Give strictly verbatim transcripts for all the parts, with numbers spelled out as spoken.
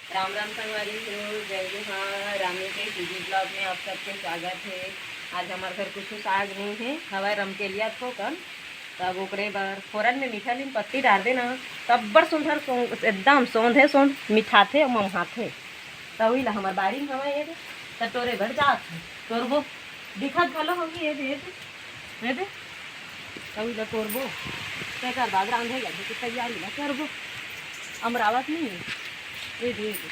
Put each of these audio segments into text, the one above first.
राम राम संगवारी हो, जय जोहार। रामी के टीवी ब्लॉग में आप सबके स्वागत है। आज हमारे घर कुछ साग नहीं है, हवा रमकेलिया थोकन, तब ओकरे बर फोरन में मीठा लीम पत्ती डार देना, तब बड़ सुंदर सो-, एकदम सोंधे सोंध मिठाथे अउ ममहाथे। त उही ला हमर बारी में हवय, ये दे, त टोरे बर जात हन। टोरबो, दिखत घलो होही, ये दे, ये दे, ये दे। त उही ला टोरबो, तेकर बाद रांधे जाथे के तैयारी ला करबो। अमरावत नहीं है, ये दे, ये दे।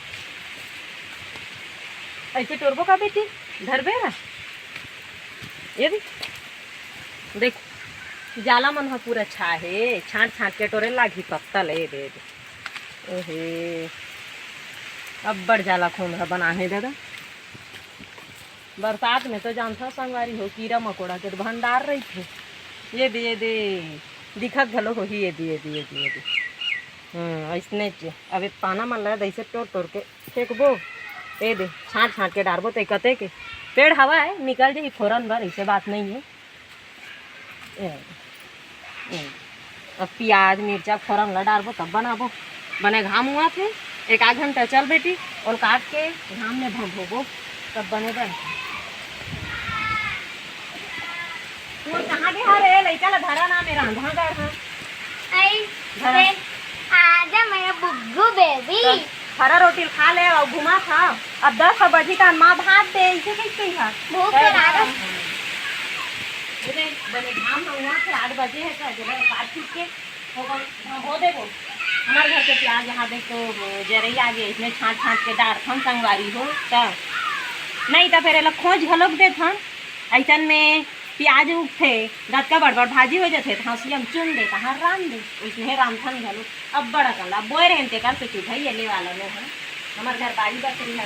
ऐसे टोरबो का बेटी, धरबे ना, ये दे, देख, जाला मन ह पूरा छा हे, छांट छांट के टोरे लागही पत्ता ले, ये दे, ये दे। ओहे, अब्बड़ जाला खोंधरा बना हे दादा। बरसात में तो जानथव संगवारी हो, कीरा मकोड़ा के तो भंडार रहिथे। ये दे, ये दे, दिखत घलो होही, ये दे, ये दे, ये दे, ये दे। हम्म, अइसने च-, अबे पाना मन ला अइसे टोर टोर के फेंकबो। ये दे, छांट छांट के डारबो, ते कते के पेड़ हवा है, निकल जाही फोरन बर, ऐसे बात नहीं है। ए, ए, अब प्याज, मिर्चा, फोरन ला डारबो, तब बनाबो। बने घाम हुआ थे, एक आध घंटा चल बेटी, ओल काट के घाम में भभोबो, तब बने बन। तू कहाँ दे हरे? लइका ला धरा ना, मेरा अंधा कर हाँ। आई, धरा। बे, आजा मेरा बुग्गू बेबी। तो हरा रोटी खा ले अउ घुमा था। अब दस बजी त माँ भात दे, इसे कैसे ही खा? भूख तो लागत। बने, बने घाम में हुआ थे, आठ बजे है, तो जरा काट पीट के हो गए, हाँ, हो देबो। हमारे घर के प्याज यहाँ देख तो जरई आ गए, इसमें छांट छांट के डार थन संगवारी हो, त नहीं तो फिर एला खोज घलोक दे थन। ऐसन में प्याज उगथे, गतका बड़ बड़ भाजी हो जाथे, त हंसिया में चुन दे, कहाँ रांध दे, उसने रांधथन घलो। अब बड़ा कला बोए रहन ते कर तो चूल्हा ये ले वाला नो है। हमारे घर बारी बकरी है।